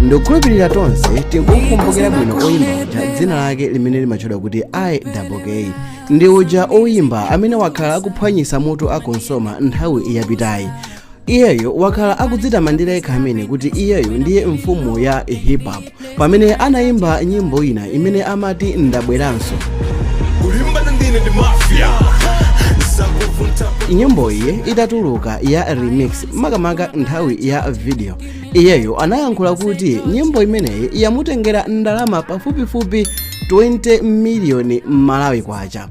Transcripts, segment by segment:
Ndikukhulupirira tonse tikukumbukira bwino oyimba uja dzina lake limene limatchedwa kuti IKK. Ndi uja oyimba amene wakhala akuphwanyisa mutu a COSOMA nthawi yapitayi. Iyeyo wakhala akudzitamandira yekha amene kuti iyeyo ndiye mfumu ya hip hop, pamene anayimba nyimbo ina imene amati "Ndabweranso". Kulimbana ndine ndi mafia zakuvunta. Nyimbo iyi itatuluka ya remix, makamaka nthawi ya video, iyeyo anayankhula kuti nyimbo imeneyi yamutengera ndalama pafupifupi 20 miliyoni Malawi kwacha.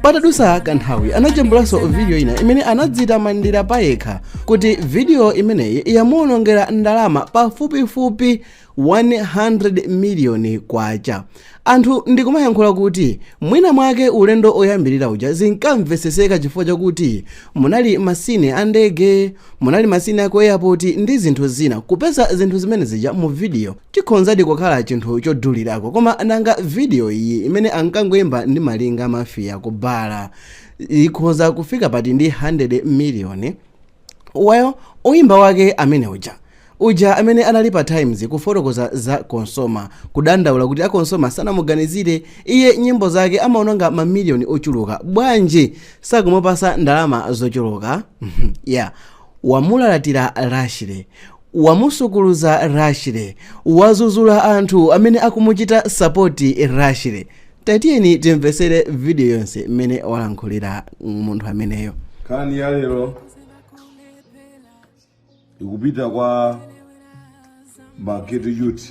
Patadusa kanthawi anajambulanso video ina imene anadzitamandira payekha kuti video imeneyi yamuwonongera ndalama pafupifupi 100 miliyoni kwacha. Anthu ndikumayankhula kuti mwina mwake ulendo oyambirira uja zinkamveseseka chifukwa chakuti munali ma scene a ndege, munali ma scene aku airport ndi zinthu zina. Kupeza zinthu zimene zija mu video chikhonzadi kukhala chinthu chodulirako, koma nanga video iyi imene ankangoyimba ndi Malinga Mafia kubala ikhoza kufika pati ndi 100 miliyoni? Well, oyimba wake amene uja, uja amene anali pa Times kufotokoza za COSOMA, kudandaula kuti a COSOMA sanamuganizire iye, nyimbo zake amaononga mamiliyoni ochuluka, bwanji sakumupasa ndalama zochuluka? Yeah, wamulalatira Rashley, wamusukuluza Rashley, wazuzula anthu amene akumuchita support Rashley. Tatiyeni timvesere video yonse mmene walankhulira munthu ameneyo. Nkhani ya lero ikupita kwa ma ghetto youth,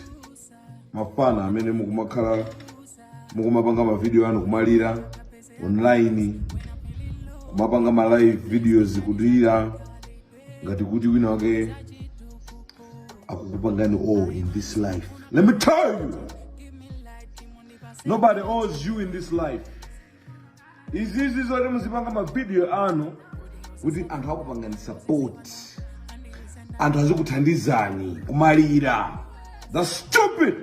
mafana amene mukumakhala mukumapanga mavideo anu kumalira online, kumapanga ma live videos kulira ngati kuti wina wake akukupangani all in this life. Let me tell you, nobody owes you in this life. Izizi zoti muzipanga mavideo anu kuti anthu akupangani support, anthu azikuthandizani kumalira, that's stupid.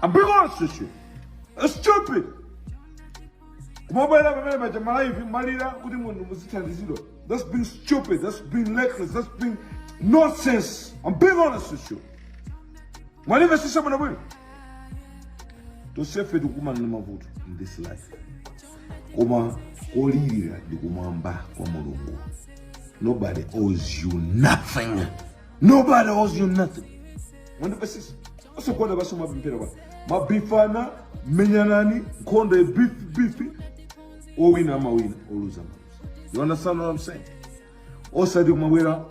I'm being honest with you, that's stupid. Kumabwera pamene paja ma live malira kuti munthu muzithandizidwa, that's being stupid, that's being reckless, that's being nonsense. I'm being honest with you. Mwandimvesesa bwino bwino? Tonsefe tikukumana ndi mavuto in this life, koma kolirira ndi kumwamba kwa Mulungu. Nobody owes you nothing, nobody owes you nothing. Mwandimvesesa? Osagwada basi mapemphera pa mabifana, menyanani nkhondo ya beef beef, owina amawina, oluza amaluza. You understand what I'm saying? Osati kumabwera